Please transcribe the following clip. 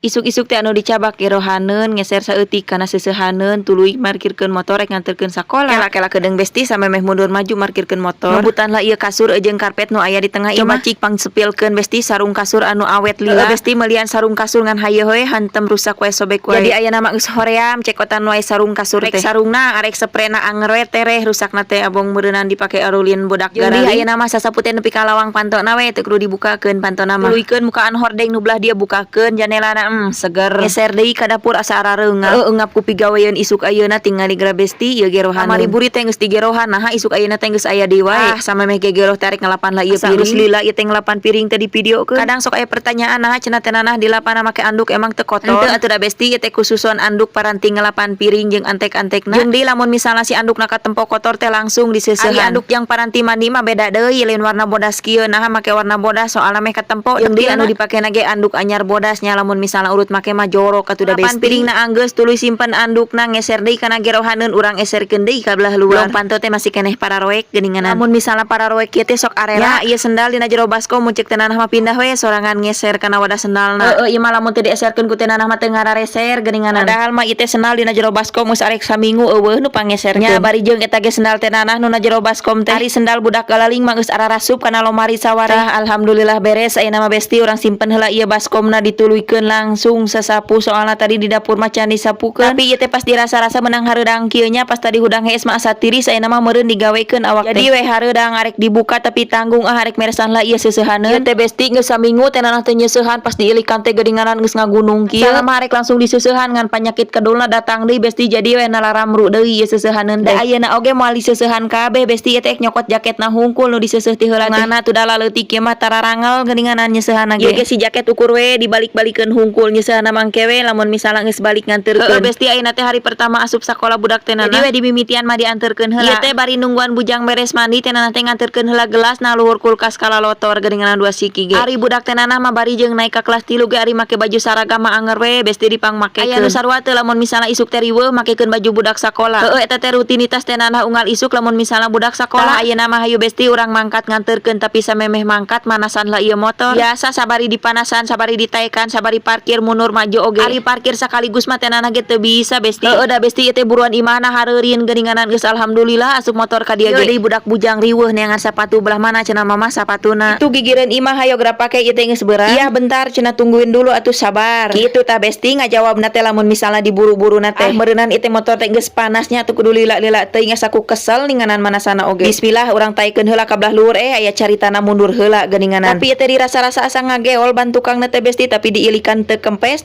Isuk-isuk teh anu dicabak gerohaneun, ngeser saeutik kana seuseuhaneun, tuluy markirkeun motor rek nganterkeun sakola. Kela-kela kedeung, Besti, samemeh mundur maju markirkeun motor. Ngebutan lah ieu kasur jeung karpet nu aya di tengah imah. Coba cik pang-sepilkeun, Besti, sarung kasur anu awet lila. Besti, melian sarung kasur ngan hayoh we hantem rusak we, sobek wae. Jadi ayeuna mah geus hoream cekotan wae sarung kasur teh. Rek sarungna arek seprena anger we tereh rusakna teh, abong meureunan dipake arulin budak garaling. Ayeuna mah sasapu teh nepi ka lawang pantona we, teu kudu dibukakeun pantona mah. Tuluykeun mukaan hordeng nu belah dieu, bukakeun janelana, seger. Ngeser deui ka dapur asa arareungap. Heueuh, eungap ku pigaweun isuk ayeuna tingali geura, Besti, ieu gerohaneun. Kamari burit teh geus digerohan, naha isuk ayeuna teh geus aya deui wae. Ah, samemeh gegeroh teh arek ngalapan lah ieu piring. Geus lila ieu teh ngalapan piring teh divideokeun. Kadang sok aya pertanyaan, naha cenah teh nanah dilapana make anduk, emang teu kotor? Henteu atuh da, Besti, ieu teh khususon anduk paranti ngalapan piring jeung antek-antekna. Jeung deui lamun misalna si andukna katempo kotor teh langsung diseusehan. Ari anduk yang paranti mandi mah beda deui, lain warna bodas kieu. Naha make warna bodas? Soalna meh katempo. Jeung deui anu dipakena ge anduk anyar bodas nya, lamun misalna urut make mah jorok atuh da, Besti. Piringna anggeus, tuluy simpen andukna, ngeser deui kana gerohaneun, urang eserkeun deui ka belah luar. Belum panto teh masih keneh pararoek geuninganan. Lamun misalna pararoek kieu teh sok arera. Ya, ieu sendal dina jero baskom, mun ceuk teh nanah mah pindah we sorangan ngeser kana wadah sendalna. Heueuh, ieu mah lamun teu dieserkeun ku teh nanah mah teu ngarareser geuninganan. Padahal mah ieu teh sendal dina jero baskom geus arek saminggu euweuh nu pangeserkeun. Nya bari jeung eta ge sendal teh nanah nu na jero baskom teh. Ari sendal budak galaling mah geus ararasup kana lomari sawareh. Alhamdulillah beres ayeuna mah, Besti. Urang simpen heula ieu baskomna, dituluykeun langsung sasapu, soalna tadi di dapur mah can disapukeun. Tapi ieu teh pas dirasa-rasa menang hareudang kieu nya, pas tadi hudang hees mah asa tiris, ayeuna mah meureun digawekeun awak teh. Jadi we hareudang arek dibuka, tapi tanggung ah, arek meresan lah ieu seuseuhaneun. Ieu teh, Besti, geus saminggu teh nanah teu nyeusehan, pas diilikan teh geuninganan geus ngagunung kieu. Salah arek langsung diseusehan ngan panyakit kedulna datang deui, Besti, jadi we nalaramru deui ieu seuseuhaneun teh. Da ayeuna oge moal diseusehan kabeh, Besti, ieu teh nyokot jaketna hungkul nu diseuseuh ti heula teh. Ngana tuh leutik kieu mah tararangal geuninganan nyeusehanna ge. Ieu ge si jaket ukur we dibalik-balikeun hungkul nyeusehanna mangke we lamun misalna geus balik nganterkeun. Heueuh, Besti, ayeuna teh hari pertama asup sakola budak teh nanah. Jadi we dimimitian mah dianterkeun heula. Ieu teh bari nungguan bujang beres mandi teh nanah teh nganterkeun heula gelas na luhur kulkas kalalotor geuninganan dua siki ge. Ari budak teh nanah mah bari jeung naik ka kelas 3 ge, ari make baju saragam mah anger we, Besti, dipangmakekeun. Aya nu sarua teu lamun misalna isuk teh riweuh makekeun baju budak sakola? Heueuh, eta teh rutinitas teh nanah unggal isuk lamun misalna budak sakola. Ayeuna mah hayu, Besti, urang mangkat nganterkeun, tapi samemeh mangkat manasan lah ieu motor. Biasa sabari dipanasan, sabari ditaekan, sabari parkir mundur maju oge. Ari parkir sekaligus mah teh nanah ge teu bisa, Besti. Heueuh da, Besti, ieu teh buruan imahna hareureun geuninganan. Geus alhamdulillah asup motor ka dieu ge. Deui budak bujang riweuh neangan sapatu, belah mana cenah mama sapatuna? Itu gigireun imah, hayo geura pake ieu teh geus beurang. Iya, bentar cenah, tungguin dulu atuh, sabar. Kitu tah, Besti, ngajawabna teh lamun misalna diburu-buru na teh. Ah, meureunan ieu teh motor teh geus panasnya atuh, kudu lila-lila teuing, asa ku kesel ninganan manasana oge. Bismillah, urang taekeun heula ka belah luhur, aya caritana mundur heula geuninganan. Tapi ieu teh dirasa-rasa asa ngageol ban tukangna teh, Besti, tapi diilikan teu kempes.